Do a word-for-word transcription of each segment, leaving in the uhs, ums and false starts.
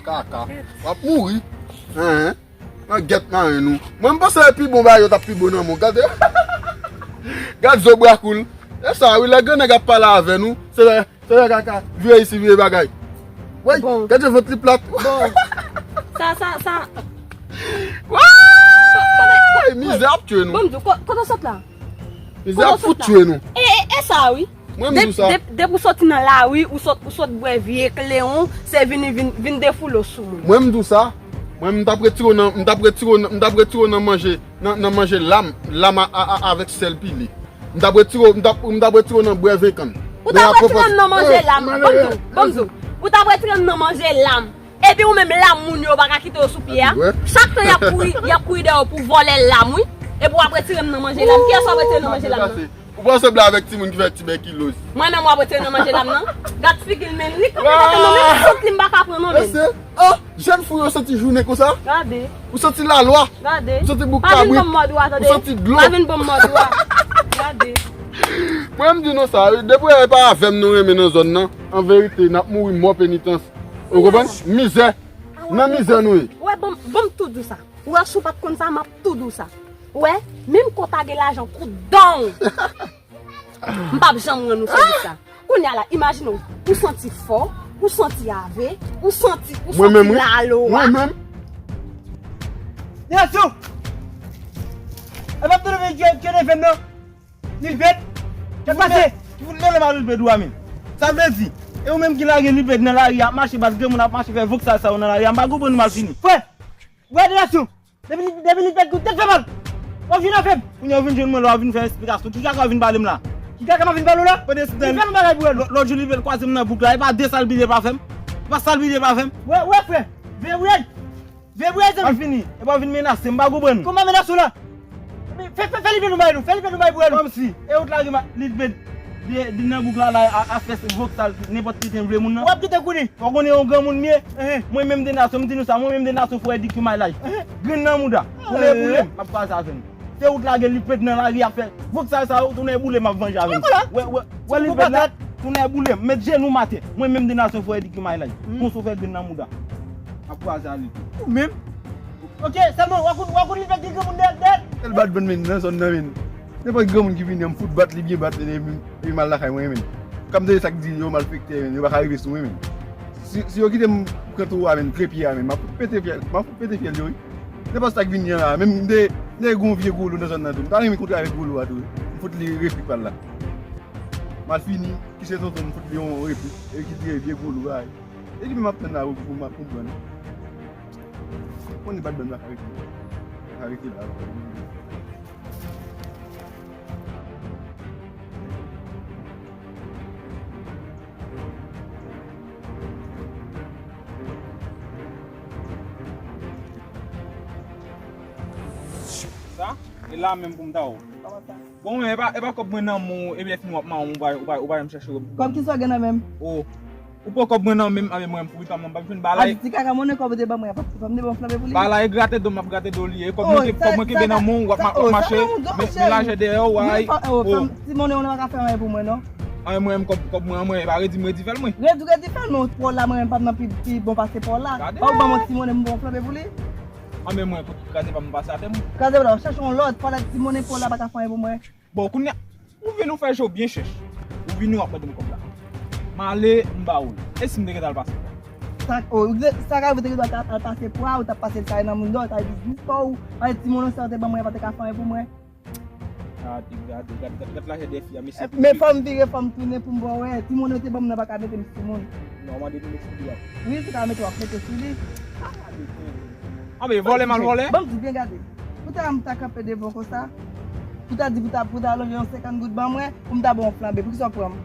Kaka. W ap mouri. Hen. Nan gèt maren nou. Mwen, m panse pi bon bagay yo t ap pi bon nan mond. Gade. Gad zo bra koul. E sa, wi, lè gran nèg ap pale avè nou, se lè, se lè kaka. Vire isi, vire bagay. Woy, bon. Gade vant li plat. Bon. Sa, sa, sa. Woy, mizè ap tye nou. Bon, m di w, ko-, kote w sot la? Mizè ap fout tye nou. E, e, e sa, wi. Mwen, m di w sa. Dep-, dep-, depi w soti nan lari, ou sot, ou sot bwè vye klewon, se vini, vin, vin defoule w sou moun. Mwen, m di w sa. Mwen, m t ap retire w nan, m t ap retire w nan, m t ap retire w nan manje, nan, nan manje lam, lam a, a, a, avèk sèl pile. M t ap retire w, m t ap, m t ap retire w nan bwè venkann. Ou t ap retire m nan manje lam. Bon, m di w, bon, m di w. Ou t ap retire m nan manje lam. Epi ou menm lam moun yo pa ka kite yo sou pye a. Chak tan y ap kouri, y ap kouri dèyè w pou vòlè lam, wi. Epi w ap retire m nan manje lam. Kiyès w ap retire nan manje lam nan? Ou pran sanble avèk timoun ki fè tibèkiloz. Mwen menm w ap retire nan manje lam nan? Gad figi l, men li kanpe nan tèt mwen, menm sant li m pa ka pran non, men. Mesye, oh, jèn fou yo santi jounen konsa? Gade. Ou santi lalwa? Gade. Ou santi bouk kabrit? Pa vin ban m mòdwa, tande. Ou santi dlo? Pa vin ban m mòdwa. Gade. Mwen, m di nou sa, wi, depi w wè e pa avè m nou renmen nan zòn nan, an verite, n ap mouri mò penitans. Ou konprann? Mizè. Nan mizè nou ye. Ou wè, ban m, ban m tou di w sa. Ou wè, si w pa t konn sa, m ap tou di w sa. Ou wè, menm kon w ta gen lajan kou dan w, m p ap janm rann ou sèvis la. Kounye a la, imajine w, ou santi fò, ou santi ave, ou santi, ou santi lalwa. Mwen menm, wi. Mwen menm. Nelson! E p ap tande ke, ke neve m nan. Lil Bèt? Sa k pase? Ki fout mele mal Lil Bèt ou a menm? Sa vle di, e ou menm ki lage Lil Bèt nan lari a, ap mache bat granmoun, ap mache fè voksal sa yo nan lari a, m pa konprann ou malfini. Frè, ou wè relasyon. Depi, depi Lil Bèt gon tèt fè mal. W ap vin avè m. Kounye a ou vin jwenn mwen la, w ap vin fè esplikasyon. Ki kaka w vin pale m la? Ki kaka m ap vin pale w la? Lil fè yon bagay pou wè l. Lò-, lòt jou Lil Bèt kwaze m nan bouk la, e pa de salbide l pa fè m. E pa salbide l pa fè m. Wè, wè, frè. Veye w ye. Veye pou wè, zanmi. Malfini, e pa w vin menase m, m pa konprann. Kòman menase w la? Fè, fè, fè Lil Bèt yon bagay non, fè Lil Bèt yon bagay pou wè non. Kòmsi, e ou t lage ma-, Lil Bèt, de, de nan bouk la, la, a, a fè voksal, nenpòt ki te vle moun nan. W ap kite kouri. Fò w konnen yon granmoun m ye. Mwen menm de nasyon, m di nou sa, mwen menm de nasyon frè Edik ki may laj. Grenn nan mouda. Tounen boule m, m ap kwaze avè nou. Se ou t lage Lil Bèt nan lari ap fè voksal sa yo, tounen boule m ap vanje avè nou. Wè, wè, wè Lil Bèt la, tounen boule m, met jenou m atè. Mwen menm de nasyon frè Edik ki may laj. Konsa w fè grenn nan mouda. M ap kwaze avè nou. Ou menm? Ok, sèlman, w a konn, w a konn li fè gen granmoun dèyè, dèyè l? Sèl bat bann men nan zòn nan men. Nenpòt granmoun ki vini an, m fout bat li byen bat li, epi, epi m al lakay mwen men. Kòm de sa k di yo malfektè men, yo pa ka rive sou mwen men. Si, si yo kite m pran towo a men, trepye a men, m ap fout pete fyèl, m ap fout pete fyèl yo wi. Nenpòt sa k vini an la, menm m te, m te gon vye gwolo nan zòn nan tou. M ta renmen kontre avèk gwolo a tou wi. M fout li replik pa l la. Malfini, ki se tonton m, m fout li yon replik. E ki dire vye gwolo a. E li menm ap tann la pou m ap konprann. Konnen bat bann bak arete. Arete la. Sa? E la menm pou m ta ou. Bon, men e pa, e pa kòb mwen nan men w, epi lè fini w ap mawon, ou pa, ou pa, ou pa janm chèche w. Kòb ki sa w gen nan men m? O, ou pran kòb mwen nan men m, anben mwen, m pou pita m nan, m p ap jwenn bagay. A di ti kaka monnen kòb ou te ban mwen an, pa, pa m te ban w flanbe pou li? Bagay la e grate do m ap grate do li, e kòb mwen, kòb mwen kenbe nan men w, w ap ma-, w ap mache, men, men lajè dèyè w, ay, o. Ti monnen w nan pa ka fè anyen pou mwen, non. Anyen mwen, kòb, kòb mwen an mwen, e pa redi m redi fè l mwen. Redi w redi fè l, men w twò la, mwen menm pa m nan pi, pi bon pase pa w la. Pa w ban mwen ti monnen m ban w flanbe pou li? Anben mwen, kote kraze pa m pase atè m. Kraze pa w la, w chache yon lòt, pa w la ti monnen pa w la pa ka fè anyen pou mwen. Bon, kounye a, ou vini ou fè je w byen chèch. Ou vini w ap mande m kòb la. M ale, m ba ou l. E si m te gentan al pase? Sa, o, sa ka rive w te gentan al, al pase pwa, ou t ap pase l sa nan moun dò, sa biznis pa w, ale ti monnen sa w te ban mwen, pa te ka fè anyen pou mwen. Gade, gade, gade, gade, gade lajè de fi a, mesye. Men fò m vire, fò m tounen pou m ba w wè. Ti monnen w te ban m nan pa ka mete m sou moun. Non, mande pou m eksplike a. Wi, se ka mete w ap mete sou li. Anben, vòlè m al vòlè? Ban m di byen gade. Poutèt m ta kanpe devan w konsa, pou ta di, pou ta, pou ta lonje yon senkant goud ban mwen, pou m ta ba w yon flanbe. Poukisa w pran m?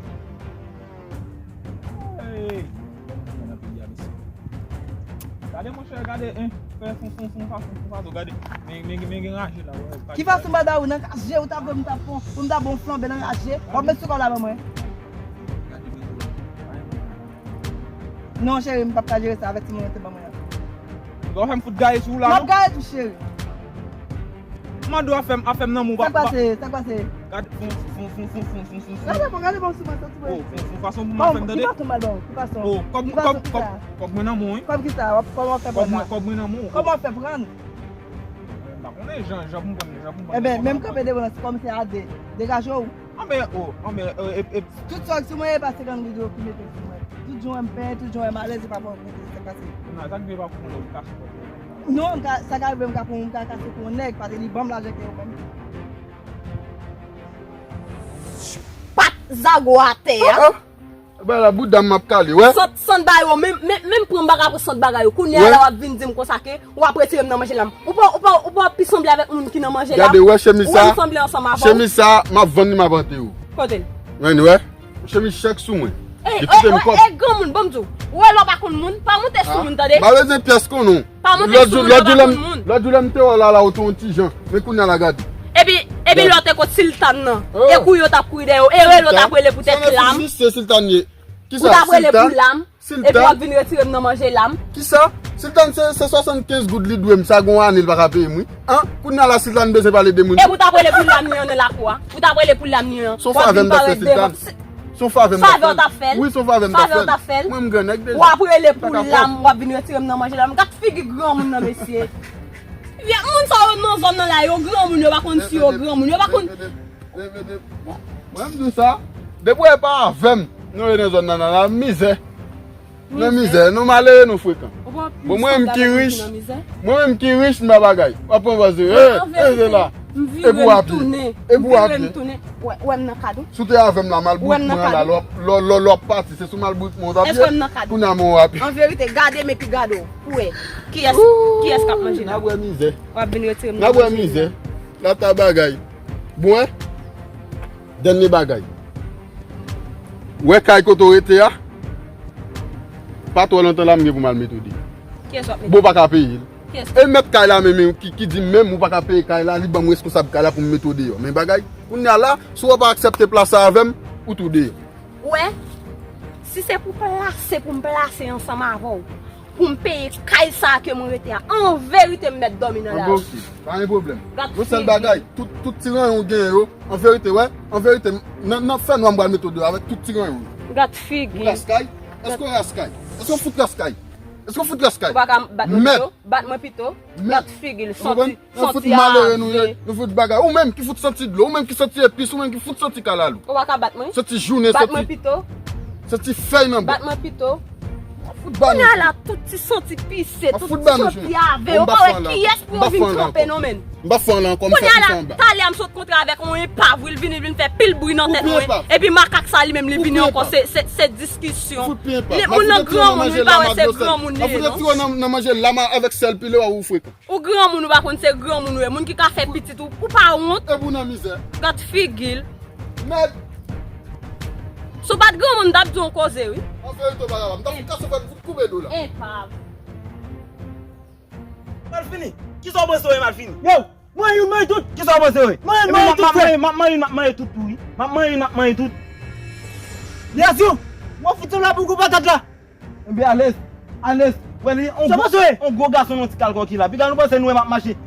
Hey! Nan peyi a, mesye. Gade, monchè, gade, hein. Fè fon, fon, fon, fason, fon, fason, gade. Men, men, men gen raje la, wè. Ki fason, bada, ou nan raje, ou ta vle m ta pran, pou m ta ba w flanbe nan raje, w ap met sou kò w la ban mwen. Gade, men, non, cheri, m p ap ka jere sa avèk ti monnen w te ban mwen an. Ou fè m fout gaye sou ou la, non? M ap gaye tou, cheri. Mande w a fè m, a fè m nan mou. Sa k pase? Sa k pase? Gade, fon, fon, fon, fon, fon, fon, fon, fon. Gade bon, gade bon sou mwen, santi mwen. Oh, fon, fon, fason pou m ap fè m tande. Ki fason m al ba w? Ki fason? Oh, kòb, kòb, kòb, kòb mwen nan men w, wi. Kòb ki sa? Kòb mwen nan men w, wi. Kòb mwen, kòb mwen nan men w. Kòman w fè pran? M pa konnen jan, jan pou m pran, jan pou m pran. Enben, menm kanpe devan, se kòm se a de. Degaje w. Anben, oh, anben, e, e, tout sa ki sou mwen, e pa senkant goud yo ki mete sou mwen. Tout jan m penyen, tout jan m alèz, e pa pou mete sa k pase. Non, sa k rive pa pou mwen, ou kache pou mwen. Non, m ka, sa ka rive, m ka pran, m ka kase pou yon nèg, paske li ban m lajan ke yo menm. Pat zago atè a. Ah, ah. Ba la bouda m ap kale, wè. Sant, sant bagay yo, menm, menm, menm pran m pa ka pran sant bagay yo. Kounye a la w ap vin di m konsa ke w ap retire m nan manje lam. Ou pa, ou pa, ou pa pi sanble avèk moun ki nan manje lam. Gade, wè chemiz sa. Ou wè m sanble ansanm avè w. Chemiz sa, m ap vann li, m ap vann ou. Kote l? Wen, wè. Chemiz chèk sou mwen. Li koute m kòb. E granmoun, ban m di w. Ou wè lè w pa konn moun, pa monte sou moun, tande. M pa bezwen pyès konnen w. Pa monte sou moun lè w pa konn moun. Lòt jou lè m te wè w la, la, ou te yon ti jan. Men kounye a la gade. Epi, epi lè w te kot Siltan nan. E kouri yo t ap kouri dèyè w. E rele w t ap rele poutèt lam. Siltan ye. Ou t ap rele pou lam. Epi w ap vin retire m nan manje lam. Kisa? Siltan se, se swasannkenz goud li dwe m, sa gon ane l pa ka peye m, wi. An? Kounye a la Siltan bezwen pale de moun. Epi w t ap rele pou lam li an nan lakou a. Ou t ap rele pou lam li an. Se yon favè m t ap fè Siltan. Se yon favè m t ap fè l. Wi, se yon favè m t ap fè l. Mwen m gran nèg deja. W ap rele pou lam, w ap vin retire m nan manje lam. Gad figi granmoun nan, mesye. Vye moun sa yo nan zòn nan la, yo granmoun, yo pa konn si yo granmoun, yo pa konn. Mwen m di w sa, depi w pa avè m, nou ye nan zòn nan la, mizè. Nan mizè, nou malere, nou frekan. Bon, mwen menm ki rich, mwen menm ki rich, m pa bagay. W ap pran vwazen, e, e, se la. Epi w ap ye. Epi w ap ye. Wè, wè m nan kad ou. Si w te avè m la, malbourik mwen an la, lè w ap pati, se sou malbourik mwen w t ap ye. Èske m nan kad ou? Kounye a men w ap ye. An verite, gade m epi gade w. Pou wè kiyès, kiyès k ap manje la. N ap wè mizè. W ap vin retire m nan manje la. N ap wè mizè. La ta bagay. Bon, dènye bagay. Wè kay kote w rete a. Pa twò lontan la m gen pou m al mete w deyò. Kiyès w ap mete? Bon, w pa ka peye l. E mèt kay la menm ki, ki di menm ou pa ka peye kay la, li ban m reskonsab kay la pou m mete w deyò. Men bagay, kounye a la, si w pa aksepte plase avè m, ou tou deyò. Ou wè, si se pou plase pou m plase ansanm avè w, pou m peye kay sa a ke mwen rete a, an verite m mèt dòmi nan lari. Anben, ok, pa gen pwoblèm. Yon sèl bagay, tout, tout ti ranyon w genyen yo, an verite, wè, an verite, nan, nan fènwa m pral mete w deyò avèk tout ti ranyon w yo. Gad figi. Ou ras kay? Èske w ras kay? Èske w fout ras kay? Èske w fout ras kay? Ou pa ka bat mwen pito? Bat mwen pito? Gad figi l, santi, santi malere nou ye, nou fout bagay. Ou menm ki fout santi dlo, ou menm ki santi epis, ou menm ki fout santi kalalou. Ou pa ka bat mwen? Santi jounen, bat mwen pito. Santi fèy nan bwa. Bat mwen pito. Kounye a la, tout ti santi pise, tout ti santi ave, ou pa wè kiyès pou yo vin kanpe non, menn. M pa fè anlè ankò, m fè plis anba. Kounye a la, talè a m sot kontre avèk yon enpav, wi, l vini, l vin fè pil bri nan tèt mwen. Epi makak sa li menm, li vini ankò, se, se, se diskisyon. Li, moun nan granmoun, wi, pa wè se granmoun li ye, non. Nan manje lam avèk sèl pile, ou frekan. Ou granmoun, ou pa konn se granmoun ou ye. Moun ki ka fè pitit ou, ou pa wont. Epi w nan mizè. Gad figi l. Mèd. Si w pa t granmoun, m t ap di w yon koze, wi. An verite, w pa kapab. M t ap kase w fè m fout koupe do w la. Enpav. Malfini. Kisa w panse w ye, Malfini? Yo, mwen youn, mwen tout. Kisa w panse w ye? Mwen youn, mwen tout, frè. M ap manje youn, m ap manje tout tou, wi. M ap manje youn, m ap manje tout. Yasou, mwen fout sanble pou gwo patat la. Enben, alèz, alèz. Wè li, on gwo, on gwo gason nan ti kalkò ki la. Piga nou panse nou wè m ap mache.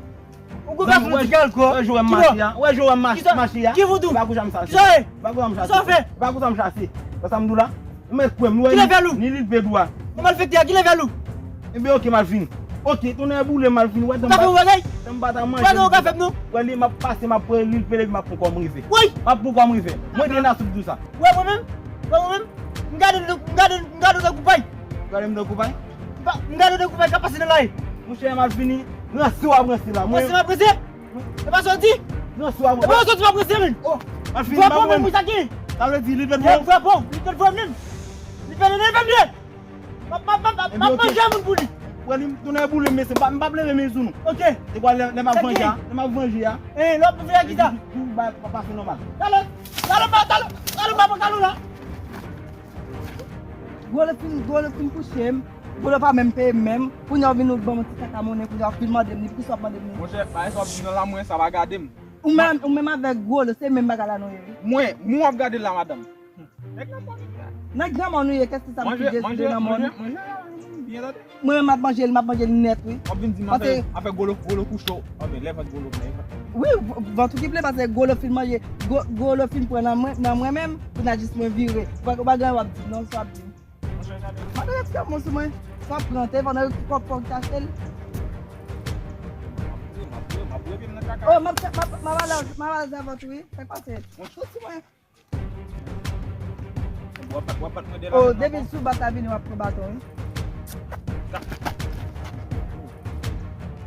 On gwo gason nan ti kalkò. Wè jan w wè m mache a. Wè jan w wè m mache a. Ki voudou? Pa konsa m chase. Kisa w ye? Pa konsa m chase. Kisa w fè? Pa konsa m chase. Wè sa m di w la? Ou mèt kwè m, nou wè ni, ni lil pe dwa. Ou malfektè a, ki level ou? Enben, ok, Malfini. Ok, tonnè boule Malfini. Wè, ou ka fè yon bagay? Tanm pa ta manje. Wè, non, ou ka fè m, non. Wè li, m ap pase, m ap pran lil pe levi, m ap pran kò m rive. Woy! M ap pran kò m rive. Mwen te nan sou di w sa. Wè mwen menm? Wè mwen menm? M gade w, m gade w, m gade w tankou pay. Ou gade m tankou pay? M pa, m gade w tankou pay k ap pase nan lari. Monchè Malfini, ranse w ap ranse la. Mwen ranse m ap ranse? E pa sa w di? Ranse w ap ranse. E pa sa w di m ap ranse menm? Oh, Malfini, m pa konprann. Sa vle di li pèd vre? Li pèd vre menm. Li pèd, li pèd vre. M ap, m ap, m ap, m ap manje moun pou li. Wè li, tonnè boule, mesye, m p ap, m p ap leve men sou nou. Ok. Se kwa lè, lè m ap vanje a, lè m ap vanje a. Eh, lè w ap vanje a kisa? Tou, tou, ba, pa pase nòmal. Talè, talè, ba, talè, talè, ba, talè la. Gwo lè fin, gwo lè fin kouche m. Gwo lè pa menm peye m menm. Kounye a w vin ou ban m yon ti kaka monnen, kounye a w ap vin mande m li, poukisa w ap mande m li? Monchè, bagay sa w ap di nan la mwen, sa pa gade m. Ou menm, ou menm avèk gwo lè, se menm bagay la nou ye, wi. Mwen, mwen w ap gade la, madanm. Nèg nan pòt la. Nan granmò nou ye, kès ki sa m fide nan mòn? Manje, manje, manje, manje, byen tande. Mwen menm m ap manje l, m ap manje l nèt, wi. W ap vin di m afè, afè golo, golo kouche w. Anben, lè vant golo, men. Wi, vant ou ki ple paske gwo lo fin manje, gwo, gwo lo fin pran nan mwen, nan mwen menm, pou n a jis mwen vire. Ou pa, ou pa gen w ap di, non, sa w ap di. Mwen te ret fè moun sou mwen. Sa pran te pandan kòb fòk t achte l. Oh, m ap fè, m ap, m ap alèz, m ap alèz avè w tou, wi. Sa k pase? Soti mwen. W ap, w ap bat mwen de la. Oh, depi sou bat la vini, w ap pran baton, wi. Sa.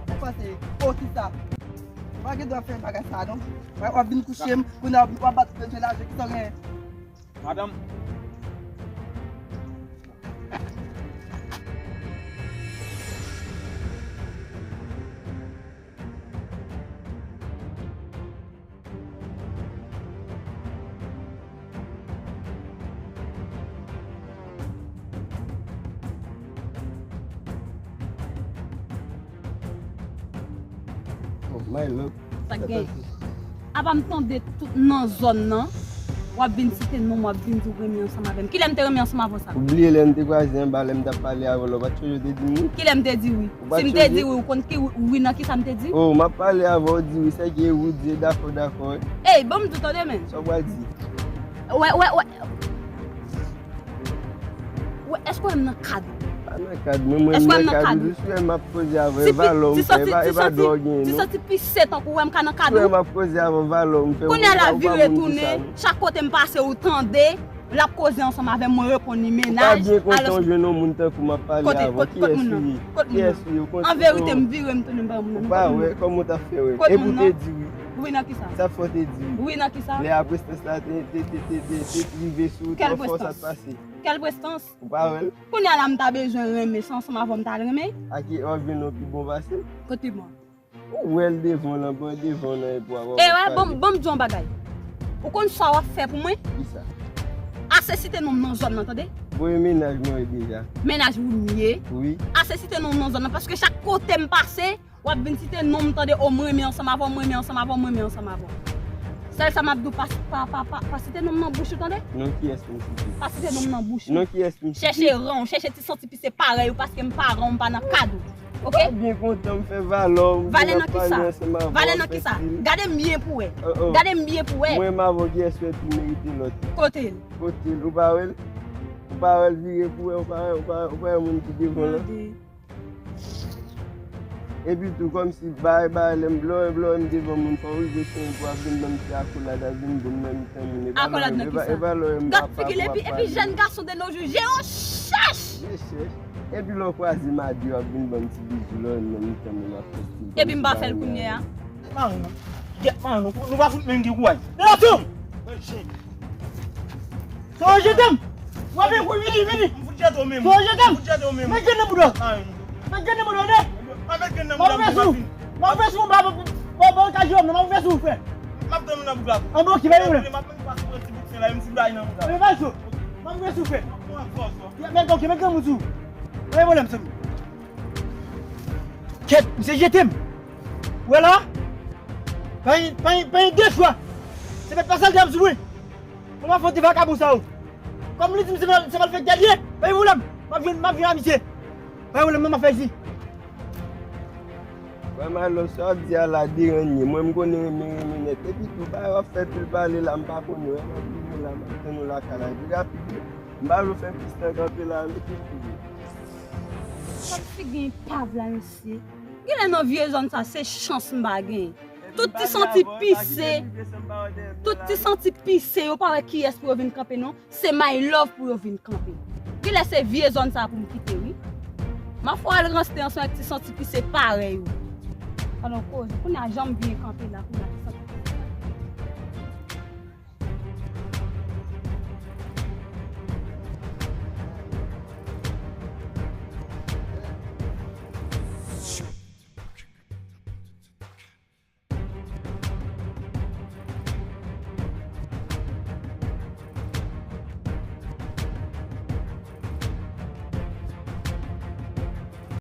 Sa k pase? Oh, kisa? Ou pa gen dwa fè bagay sa, non. W ap vin kouche m, kounye a w ap bat mwen de la, kisa w gen? Madanm. Oh, my love. Sa k gen? Apa m tande tout nan zòn nan, w ap vin site non m, w ap vin di w renmen ansanm avè m. Kilè m te renmen ansanm avè w sa? Ou bliye lè n te kwaze anba, lè m t ap pale avè w la, w pa t sonje w te di m wi? Kilè m te di wi? Si m te di wi, ou konn ki wi, wi nan kisa m te di? Oh, m ap pale avè w, di wi, sèke wi, di dakò, dakò, wi. Ey, ban m di w tande, men. Sa w pral di? Wè, wè, wè. Wè, èske w wè m nan kad? Pa nan kad, mwen, mwen nan kad, wi, si w wè m ap koze avè w, e valò m fè, e pa, e pa dwòg, non. Ti santi pise tankou w wè m ka nan kad ou? Si w wè m ap koze avè w, valò m fè, ou pa moun ki sa, non. Kounye a la vire tounen, chak kote m pase ou tande, l ap koze ansanm avè m, mwen reponn li mennaj. Ou pa byen kontan w jwenn yon moun tankou m ap pale avè w, kiyès ou ye? Kiyès ou ye? An verite, m vire m tounen m pa wè moun nan. Ou pa wè, kòman w t ap fè wè? Epi w te di wi. Wi nan kisa? Sa fè w te di wi. Wi nan kisa? Lè a prestans la te, te, te, te, te, te rive sou ou twò fò, sa t pase. Kèl prestans? Ou pa wè l? Kounye a la m ta bezwen renmen, se ansanm avè w m ta renmen. A ki w ap jwenn yon pi bon pase? Kote mwen? Ou wè l devan w lan, bon, devan w lan, epi w ap, e wè, ban m, ban m di w yon bagay. Ou konn sa w ap fè pou mwen? Kisa? Ase site non m nan zòn nan, tande? Bon, e mennaj mwen ye deja. Mennaj ou m ye? Wi. Ase site non m nan zòn nan, paske chak kote m pase, w ap vin site non m, tande, o, m renmen ansanm avè w, m renmen ansanm avè w, m renmen ansanm avè w. Sèl sa m ap di w, pa, pa, pa, pa, pa site non m nan bouch ou, tande? Non kiyès m site? Pa site non m nan bouch ou. Non kiyès m site? Chèche ran w, chèche ti santi pise parèy ou, paske m pa ran w, m pa nan kad ou. Oke? Ou pa byen kontan m fè valè w, m vin ap pale ansanm avè w, m ap fè stil. Valè nan kisa? Valè nan kisa? Gade m byen pou wè. Oh, oh. Gade m byen pou wè. Mwen m avè w, kiyès wè ki merite lòt? Kote l? Kote l? Ou pa wè l? Ou pa wè l vire pou wè, ou pa wè, ou pa, ou pa wè moun ki devan w lan? Tande. Epi tou, kòmsi bay, bay, lè m, lè w, lè w wè m devan moun, fò w rive sonje pou w ap vin ban m ti akolad, ap vin bon nan mitan moun. E pa lè w, e pa, e pa lè w wè m ap, ap, ap pale. Gad figi l, epi, epi jèn gason de nos jours, je yon chèch! Je chèch. Epi lè w kwaze madi, w ap vin ban m ti bizou, lè w wè m nan mitan moun, w ap fè stil kòmsi pa anyen. Epi m pa fè l kounye a. Marenn, non. Kèt marenn, non. Nou pa fout menm gen kouraj. Relasyon! Sa w jete m? W ap vin kou vini, vini. M fout jete w menm. Sa w jete m? M fout jete w menm. Mete nan bouda. Marenn. Mete nan bouda, tande. Pa mete nan bouda m, m ap vin. M ap fè sou, m ap fè sou, m ap fè sou, m ap fè sou, frè. M ap tann ou nan bouda. An bon, ki bay ou la? M ap menm pase pran ti bout sen la, menm si m bay nan bouda. Mete bay sou. M ap fè sou, frè. M ap fè sou. Men, ok, mete nan bouda. Pa gen pwoblèm, sanmi. Kèt, misye jete m. Ou wè la? Pa gen, pa gen, pa gen de chwa. Se mèt pase l dèyè m sou mwen. Kòman fè w te vakabon sa yo? Kòm li di m se mal, se malfektè l ye, pa gen pwoblèm. M ap jwenn, m ap jwenn a misye. Pa gen pwoblèm, non, m ap fè isi. Wè, Malo, sa w ap di a la deranje mwen. M konnen renmen, renmen nèt. Epi tou, bagay w ap fè pil pale la, m pa konnen. Wè, m ap vini la, m ap tann ou lakay la. Epi rapid, m pa vle w fè plis tan kanpe la, mete m kouri. Sa figi enpav la, mesye. Genlè nan vye zòn sa, se chans m pa gen. Tout ti santi pise, tout ti santi pise, yo pa wè kiyès pou yo vin kanpe, non. Se my love pou yo vin kanpe. Genlè se vye zòn sa pou m kite, wi. M ap fè w al ranste ansanm ak ti santi pise parèy ou. Pandan w koze, kounye a jan m byen kanpe la, kounye a